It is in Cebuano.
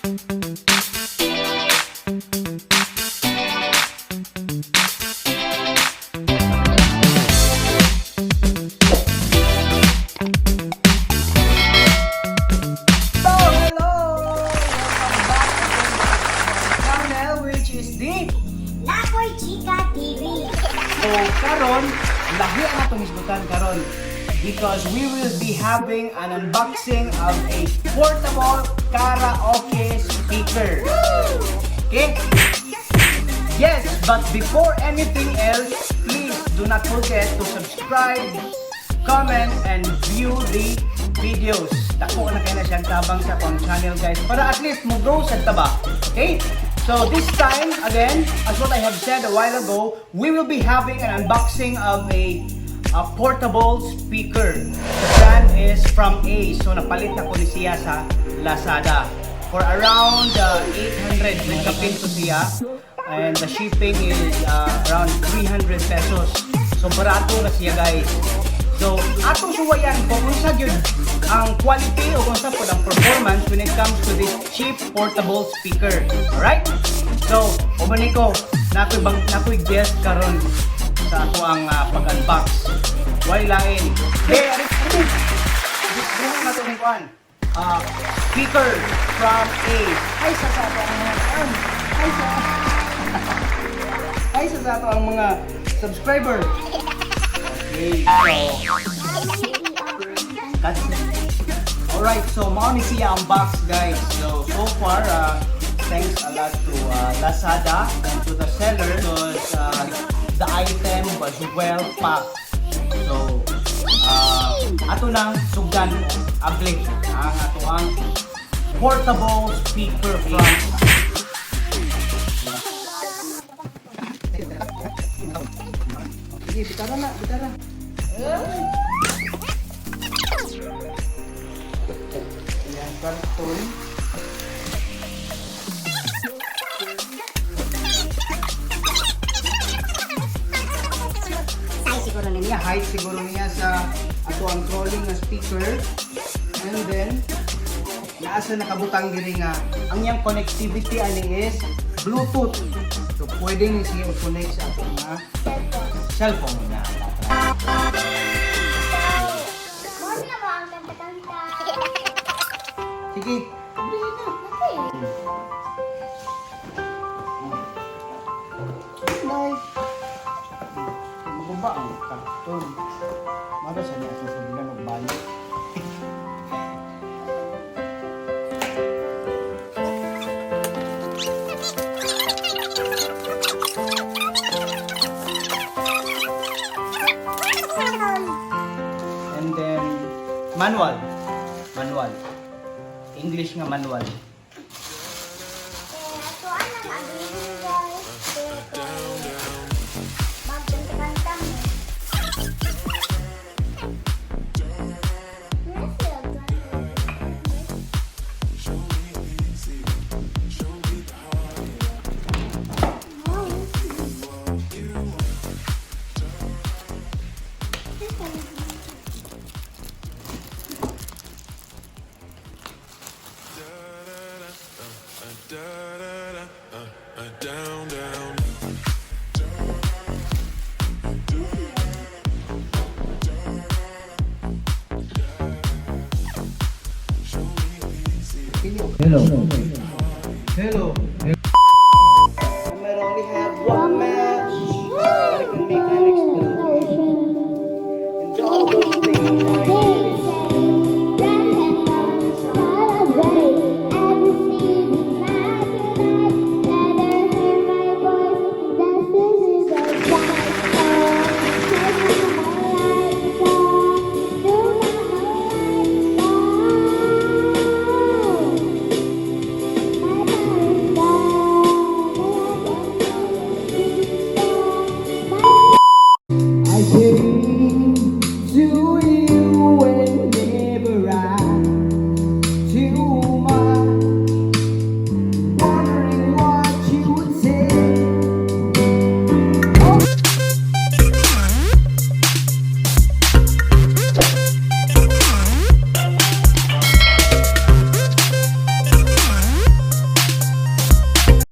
Hello! Hello! Welcome back again to our channel, which is the Lakoy Chika TV. So karon, lahi ang atong hisgutan karon because we will be having an unboxing of a portable karaoke speaker. Okay? Yes, but before anything else, please do not forget to subscribe, comment, and view the videos. Dako na kaayo na siyang tabang sa akong channel, guys, para at least mo grow sa ta ba. Okay? So this time, again, as what I have said a while ago, we will be having an unboxing of a portable speaker. The brand is from Ace. So napalit nako ni siya sa Lazada for around 800 nagkapin to siya. And the shipping is around 300 pesos. So barato na siya, guys. So atong suwayan kung unsa gyud ang quality o kung unsa pod ang performance when it comes to this cheap portable speaker. Alright? So, uban ko, nakoy guest karon sa ato ang pag-unbox. Way lain. Hey, ari ari. Dili na to ning kuan. Speaker from Ace. Ay sa ato ang mga kuan. Ay sa ato ang mga subscriber. Okay, so that's it. Alright, so mao ni siya ang box, guys. So, so far, thanks a lot to Lazada and to the seller because the item was well packed. So, ato nang sugdan abli ang ato ang portable speaker from. Sige, bitara na, bitara. Ayan, karton. Size siguro niya. Niya, height siguro niya sa ato ang trolling nga speaker. And then, naa sa nakabutang diri nga ang iyang connectivity ani is Bluetooth. So pwede ni siya i-connect sa ato nga cellphone na. Mo na mo ang kanta-kanta. Sige, dili na. Okay. Nay. Maguba ang karton. Mara sa niya itong sugilan og balik. And then, manual. Manual. English nga manual. Eh, ato ang ablihin, guys. Kaya magkanta-kanta mo. Ano siya? Down, down. Hello. Hello.